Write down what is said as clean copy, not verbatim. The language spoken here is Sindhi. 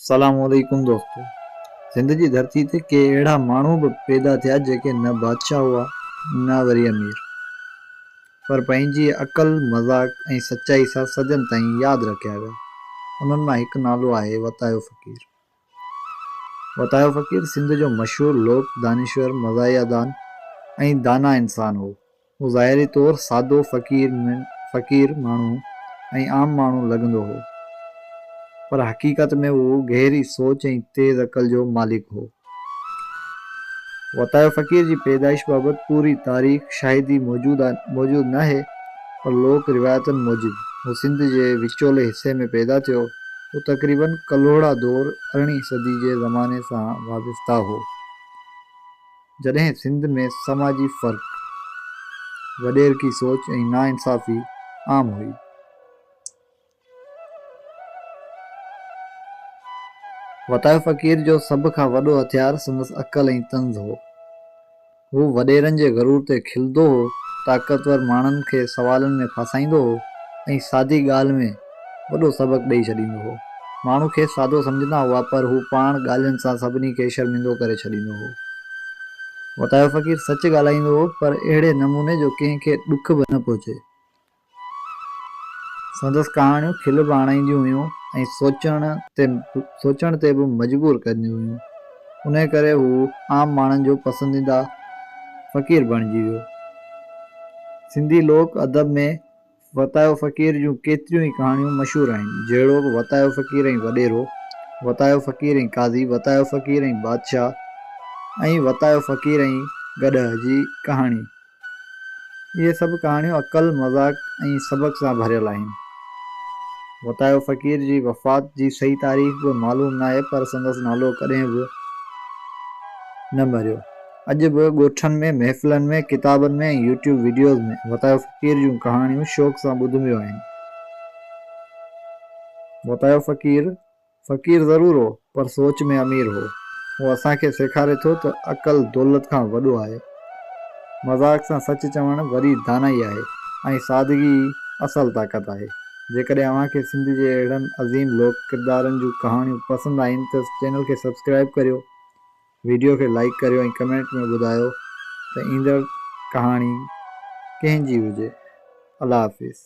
السلام عليڪم دوستو سنڌ جي ڌرتي تي ڪي اهڙا ماڻهو به پيدا ٿيا جيڪي نه بادشاهه هئا نه وري امير پر پنهنجي عقل، مذاق ۽ سچائي سان صدين تائين ياد رکيا ويا. انهن مان هڪ نالو آهي وتايو فقير. وتايو فقير سنڌ جو مشهور لوڪ دانشور، مزاحيه دان ۽ دانا انسان هو. هو ظاهري طور سادو فقير فقير ماڻهو ۽ عام ماڻهو لڳندو هو، پر حقيقت ۾ هو گهري سوچ ۽ تيز عقل جو مالڪ هو. وتايو فقير جي پيدائش بابت پوري تاريخ شاهدي موجود موجود ناهي، پر لوڪ روايتن موجب هو سنڌ جي وچولي حصي ۾ پيدا ٿيو. هو تقريباً ڪلهوڙا دور ارڙهين صدي جي زماني سان وابسته هو. جڏهن سنڌ ۾ سماجي فرق، وڏيرڪي سوچ ۽ ناانصافي عام هئي. وتايو فقير جو سڀ کان وڏو هٿيار سندس عقل ۽ طنز هو. هو وڏيرن جي غرور تي کلندو هو، طاقتور ماڻهن کي سوالن ۾ ڦاسائيندو هو ۽ سادي ڳالهه ۾ وڏو سبق ڏئي ڇڏيندو هو. ماڻهو کيس سادو سمجهندا هئا، پر هو پاڻ ڳالهين سان سڀني کي شرمندو ڪري ڇڏيندو هو. وتايو فقير سچ ڳالهائيندو هو، پر اهڙي نموني جو ڪنهن کي ڏک به نه پهچي. سندس ڪهاڻيون کل به آڻائينديون هيون ۽ سوچڻ تي به مجبور ڪنديون هيون. انهيء ڪري هو عام ماڻهن جو پسنديده فقير بڻجي ويو. سنڌي لوڪ ادب ۾ وتايو فقير جون ڪيتريون ئي ڪهاڻيون مشهور آهن، جهڙوڪ، وتايو فقير ۽ وڏيرو، وتايو فقير ۽ قاضي، وتايو فقير ۽ بادشاهه ۽ وتايو فقير ۽ گڏهه جي ڪهاڻي. اهي سڀ ڪهاڻيون عقل، مذاق ۽ سبق سان ڀريل آهن. وتايو فقير جي وفات جي صحيح تاريخ به معلوم ناهي پر سندس نالو ڪڏهن به نه مريو. اڄ به ڳوٺن ۾، محفلن ۾، ڪتابن ۾ ۽ يوٽيوب وڊيوز ۾ وتايو فقير جون ڪهاڻيون شوق سان ٻڌبيون آهن. وتايو فقير فقير ضرور هو، پر سوچ ۾ امير هو. هو اسان کي سيکاري ٿو ته عقل دولت کان وڏو آهي. مذاق سان سچ چوڻ وڏي دانائي آهي ۽ سادگي ئي اصل طاقت آهي. جيڪڏهن اوهان کي سنڌ جي اهڙن عظيم لوڪ ڪردارن جون ڪهاڻيون پسند آهن ته چينل کي سبسڪرائيب ڪريو، ويڊيو کي لائيڪ ڪريو ۽ ڪمينٽ ۾ ٻڌايو ته ايندڙ ڪهاڻي ڪنهن جي هجي. الله حافظ.